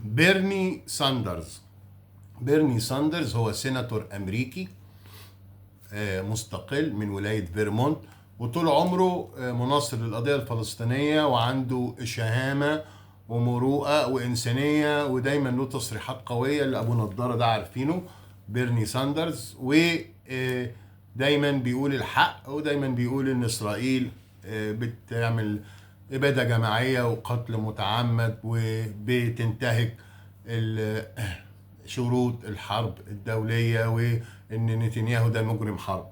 بيرني ساندرز. بيرني ساندرز هو سيناتور أمريكي مستقل من ولاية فيرمونت، وطول عمره مناصر للقضية الفلسطينية، وعنده شهامة ومروءة وإنسانية، ودايما له تصريحات قوية. اللي أبو نضارة ده عارفينه بيرني ساندرز، ودايما بيقول الحق، ودايما بيقول إن إسرائيل بتعمل إبادة جماعية وقتل متعمد، وبتنتهك شروط الحرب الدولية، وإن نتنياهو ده مجرم حرب.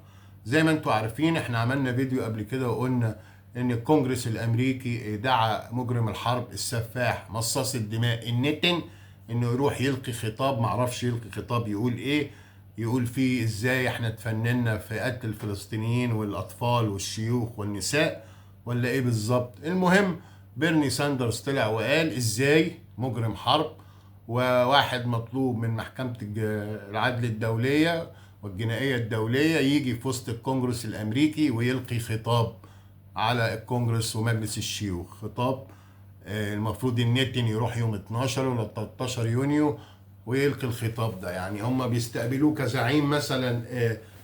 زي ما انتم عارفين احنا عملنا فيديو قبل كده وقلنا ان الكونجرس الامريكي دعا مجرم الحرب السفاح مصاص الدماء النتن انه يروح يلقي خطاب، معرفش يلقي خطاب يقول ايه، يقول فيه ازاي احنا اتفننا في قتل الفلسطينيين والاطفال والشيوخ والنساء ولا ايه بالظبط. المهم بيرني ساندرز طلع وقال ازاي مجرم حرب وواحد مطلوب من محكمة العدل الدولية والجنائية الدولية يجي في وسط الكونجرس الأمريكي ويلقي خطاب على الكونجرس ومجلس الشيوخ. خطاب المفروض النتن يروح يوم 12 ولا 13 يونيو ويلقي الخطاب ده. يعني هم بيستقبلوه كزعيم مثلا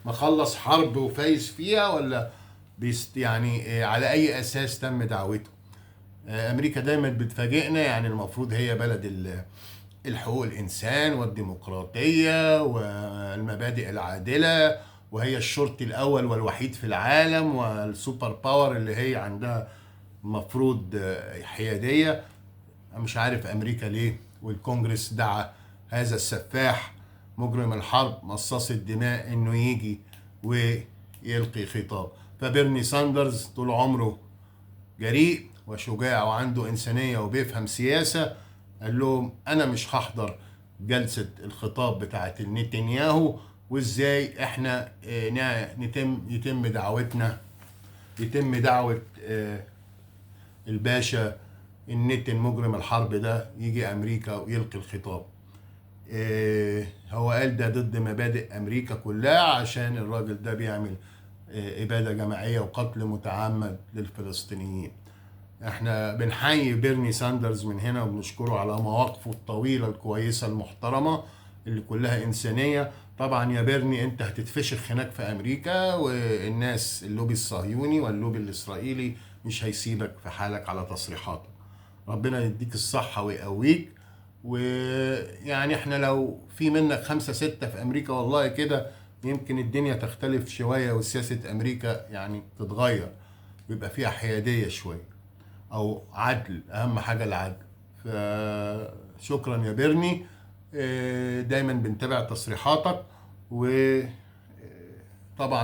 مخلص حرب وفايز فيها، ولا يعني على أي أساس تم دعوته؟ أمريكا دايما بتفاجئنا، يعني المفروض هي بلد الحقوق الإنسان والديمقراطية والمبادئ العادلة، وهي الشرطي الأول والوحيد في العالم وال super power اللي هي عندها مفروض حيادية. مش عارف أمريكا ليه والكونجرس دعا هذا السفاح مجرم الحرب مصاص الدماء إنه يجي ويلقي خطاب. فبيرني ساندرز طول عمره جريء وشجاع وعنده إنسانية وبيفهم سياسة، قال لهم أنا مش هحضر جلسة الخطاب بتاعة نتنياهو، وإزاي إحنا يتم دعوتنا، يتم دعوة الباشا النتن مجرم الحرب ده يجي أمريكا ويلقي الخطاب. هو قال ده ضد مبادئ أمريكا كلها، عشان الراجل ده بيعمل إبادة جماعية وقتل متعمد للفلسطينيين. احنا بنحيي بيرني ساندرز من هنا وبنشكره على مواقفه الطويلة الكويسة المحترمة اللي كلها إنسانية. طبعا يا بيرني انت هتتفشخ هناك في أمريكا، والناس اللوبي الصهيوني واللوبي الإسرائيلي مش هيسيبك في حالك على تصريحاتك. ربنا يديك الصحة ويقويك. ويعني احنا لو في منك 5 6 في أمريكا والله كده يمكن الدنيا تختلف شوية، وسياسة أمريكا يعني تتغير ويبقى فيها حيادية شوية أو عدل، أهم حاجة العدل. فشكرا يا بيرني، دايما بنتابع تصريحاتك، وطبعا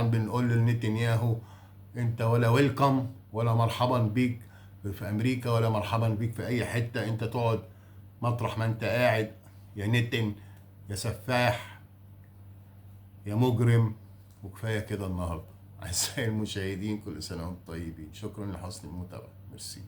بنقول لنتنياهو انت ولا ويلكم ولا مرحبا بيك في امريكا ولا مرحبا بيك في اي حتة، انت تقعد مطرح ما انت قاعد يا نتن يا سفاح يا مجرم. وكفاية كده النهاردة. أعزائي المشاهدين كل سنة وانتم طيبين، شكرا لحسن المتابعة، ميرسي.